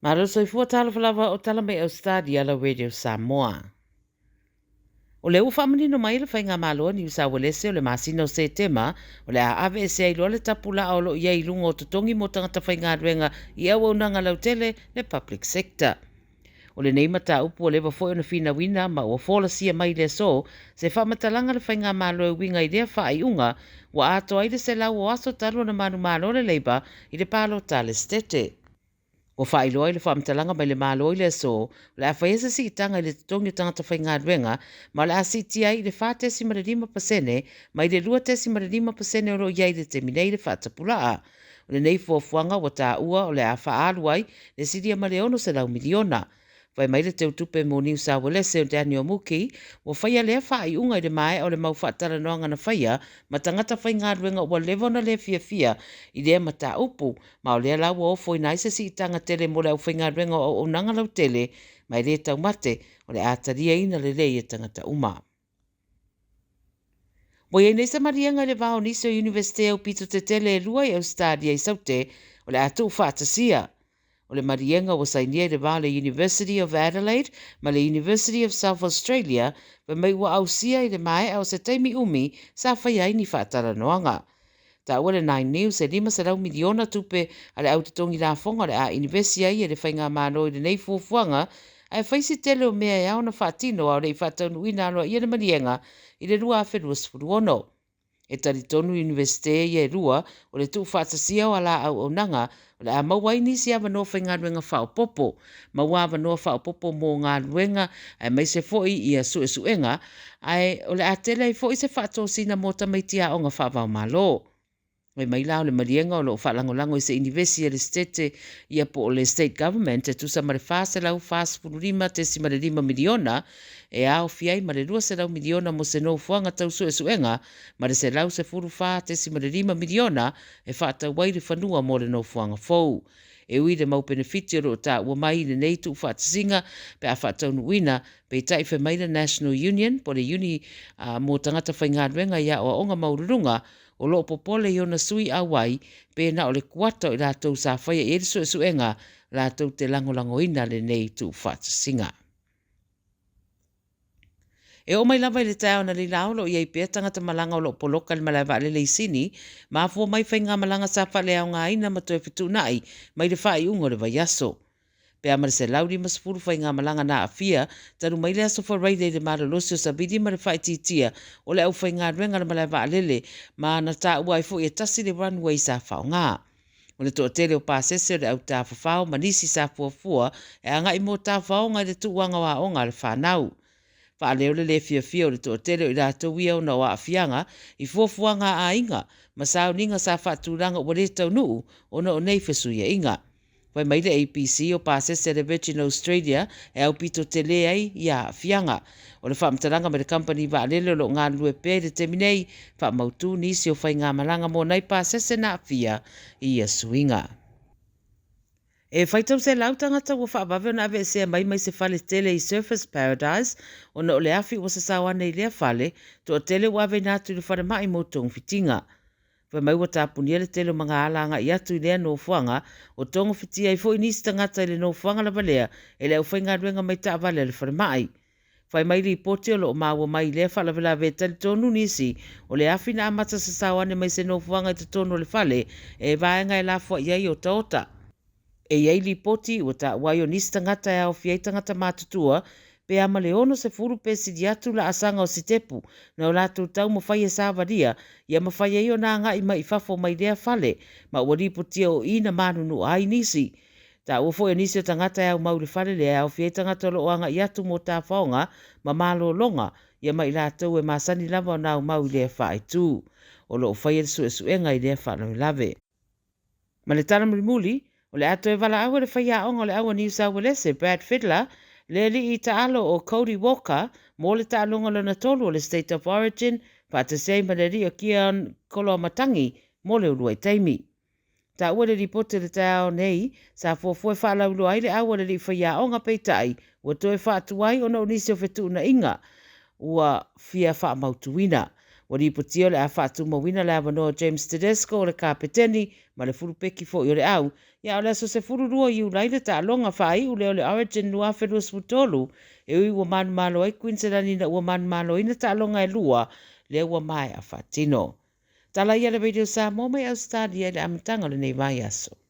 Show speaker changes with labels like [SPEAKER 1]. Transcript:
[SPEAKER 1] Malo soifua talofa lava o tala mai Australia la Radio Samoa. O lea ua faamanino mai le Faigamalo a Niu Sauelese o le masina o Setema o le a ave ese ai loa le tapulaa o lo o i ai i luga o totogi mo tagata faigaluega i auaunaga lautele le public sector. O lenei mataupu ua leva foi ona finauina ma ua folasia mai i le aso se faamatalaga a le Faigamalo e uiga i lea faaiuga ua atoa ai le 100 o aso talu ona manumalo le Labour i le palota a le Setete. Ua faailoa i le faamatalaga mai le Malo i le aso, o le a faia se siitaga i le totogi o tagata faigaluega ma o le a siitia ai i le 4.5% mai le 2.5% o lo o i ai i le taimi nei le faatapulaa. O lenei fuafuaga ua taua o le a faaalu ai le silia ma le 600 miliona. Fai mai le teutupe mo Niu Sauelese o Daniel Mookhey, ua faia lea faaiuga i le maea o le mau faatalanoaga na faia ma tagata faigaluega ua leva ona le fiafia i lea mataupu, ma o lea la ua ofoina ai se siitaga tele mo le aufaigaluega o auaunaga lautele, ma e le taumate o le a taliaina lelei e tagata uma. Ua i ai nei se maliega i le va o nisi o Iunivesite aupito tetele e lua i Ausetalia i Saute o le a tuufaatasia. O le maliega ua sainia i le va o le University of Adelaide ma le University of South Australia fai mai ua ausia i le maea o se taimi umi sa faia ai ni faatalanoaga. Taua le Nine News e 500 miliona tupe a le au totogi lafoga o le a inivesi ai e le Faigamalo i lenei fuafuaga, ae fai si tele o mea e ao ona faatino a o le i faataunuuina aloaia le maliega i le 2026. E talitonu Iunivesite ia e lua o le tuufaatasia o ala auaunaga o le a maua ai nisi avanoa faigaluega faaopoopo, maua avanoa faaopoopo mo galuega aemaise foi ia suesuega, ae o le a tele ai foi se faatosina mo tamaiti aoga faava-o-Malo. Fai mai la o le maliega o lo o faalagolago i se inivesi a le Setete ia po o le State Government e tusa ma le $445.5 miliona e aofia ai ma le $200 miliona mo se nofoaga tau suesuega ma le $114.5 miliona e faatau ai le fanua mo le nofoaga fou. E ui i le mau penefiti o lo o taua mai i lenei tuufaatasiga pe a faataunuuina, peitai fai mai le National Union po o le Iuni mo Tagata Faigaluega i Aoaoga Maualuluga o lo o popole i ona sui auai pe na o le kuata o i latou sa faia i ai le suesuega latou te lagolagoina lenei tuufaatasiga. E oo mai lava i le taeao analeila o lo o i ai pea tagata malaga o lo o poloka i le malae vaalele i Sini, mafua mai faigamalaga sa faaleaogaina ma toe fetuunai mai le faaiuga o le vaiaso. Pe a ma le 150 faigamalaga na aafia talu mai le aso Faraile i le malolosi o savili ma le faaitiitia o le aufaigaluega a le malae vaalele ma na taua ai foi e tasi le runway sa faaaoga. O le toatele o pasese o le au tafafao ma nisi sa fuafua e agai mo tafaoga i le tuuaga o aoga a le fanau. Faaleo le le fiafia o le toatele o i latou ia ona o aafiaga i fuafuaga a aiga ma sauniga sa faatulaga ua le taunuu ona o nei fesuiaiga. Fai mai le ABC o pasese a le Virgin Australia e aupito tele ai ia aafiaga. O le faamatalaga mai le kamupani vaalele o lo o galulue pea i le taimi nei, faamautu nisi o faigamalaga mo nai pasese na aafia i ia suiga. E faitau 100 tagata ua faavave ona aveesea mai mai se fale tele i Surfers Paradise ona o le afi ua sasao ane i lea fale, toatele ua aveina atu i le falemai mo togafitiga. Fai mai ua tapunia le tele o magaala agai atu i lea nofoaga, o togafitia ai foi nisi tagata i le nofoaga lava lea e le aufaigaluega mai taavale a le falemai. Fai mai lipoti o lo o maua mai i lea faalavelave e talitonu nisi o le afi na amata sasao ane mai se nofoaga i totonu o le fale e vaega e lafoai ai otaota. E i ai lipoti ua taua ai o nisi tagata e aofia ai tagata matutua pe a ma le 60 pe sili atu laasaga o sitepu na o latou taumafai e savalia ia mafai ai ona agai mai i fafo mai lea fale ma ua lipotia o i na manunua ai nisi. Taua foi o nisi o tagata e aumau i le fale lea e aofia ai tagata o lo o agai atu mo tafaoga ma malologa ia ma i latou e masani lava ona aumau i lea faaitu. O lo o faia le suesuega i lea faalavelave. Ma le tala mulimuli, o le a toe valaau e le faiaoga o le au a Niu Sauelese, Brad Fittler, le alii taalo o Cody Walker mo le taaloga lona tolu o le State of Origin faatasi ai ma le alii o Keaon Koloamatangi mo le uluai taimi. Taua le lipoti o le taeao nei, sa fuafua e faalauiloa ai le au a le alii faiaoga peitai, ua toe faatuai ona o nisi o fetuunaiga ua fia faamautuina. Ua lipotia o le a faatumauina le avanoa o James Tedesco o le kapeteni ma le fulupeki foi o le au, ia o le aso 12 o Iulai le taaloga faaiu lea o le Origin 2023, e ui ua manumalo ai Queensland ina ua manumaloina taaloga e 2 lea ua maea faatino. Tala ia le Radio Samoa mai Australia i le amataga o lenei vaiaso.